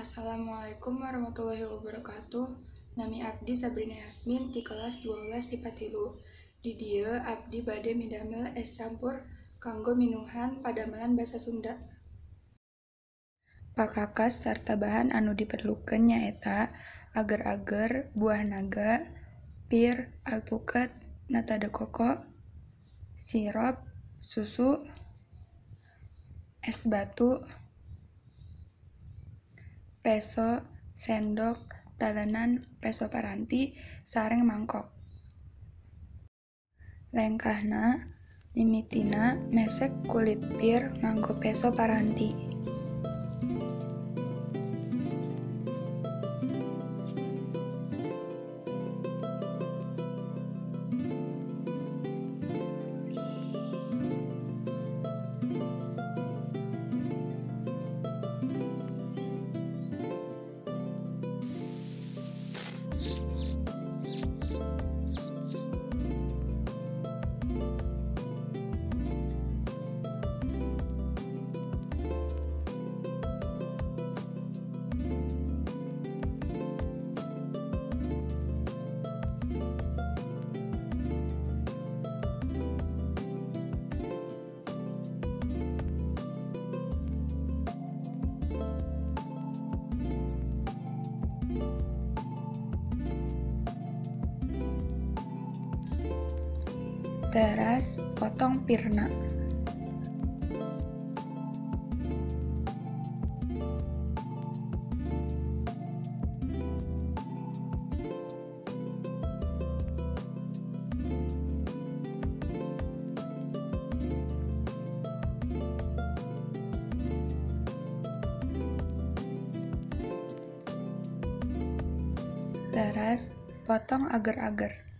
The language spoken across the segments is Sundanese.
Assalamualaikum warahmatullahi wabarakatuh. Nami abdi Sabrina Yasmin ti kelas 12 IPA 3. Di dieu abdi bade midamel es campur kanggo minuhan padamelan basa Sunda. Pakakas sarta bahan anu diperlukeun nyaeta ager-ager, buah naga, pir, alpuket, nata de coco, sirup, susu, es batu, peso, sendok, talenan, peso paranti, sareng mangkok. Lengkahna, mimitina mesek kulit pir nganggo peso paranti. Teras potong pirna. Teras potong ager-ager.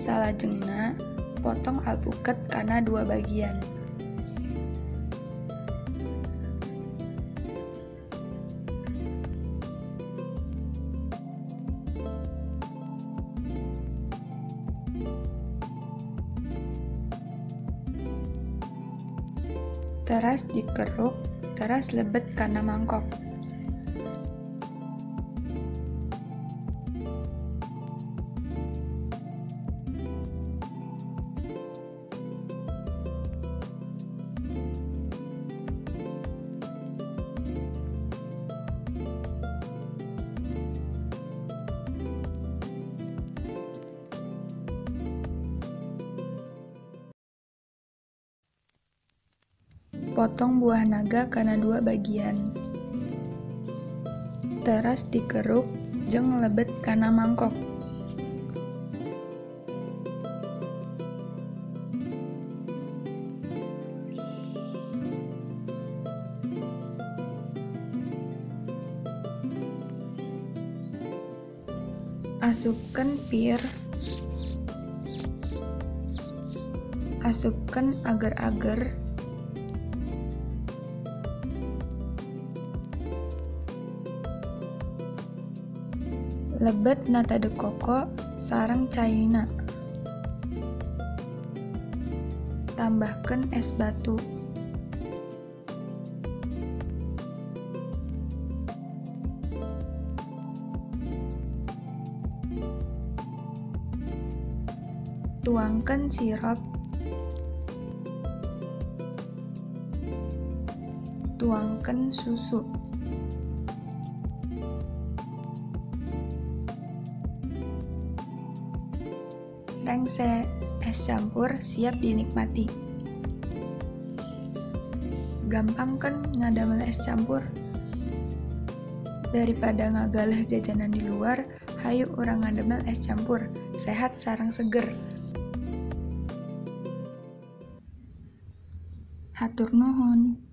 Salajengna, potong alpuket kana dua bagian. Teras dikeruk, teras lebet kana mangkok. Potong buah naga kana dua bagian. Teras dikeruk jeung lebet kana mangkok. Asupkeun pir, asupkeun ager-ager, lebet nata de coco sareng caina. Tambahkeun es batu. Tuangkeun sirup. Tuangkeun susu. Rengse, es campur siap dinikmati. Gampang kan ngadamel es campur? Daripada ngagaleuh jajanan di luar, hayu urang ngadamel es campur, sehat sareng seger. Hatur nuhun.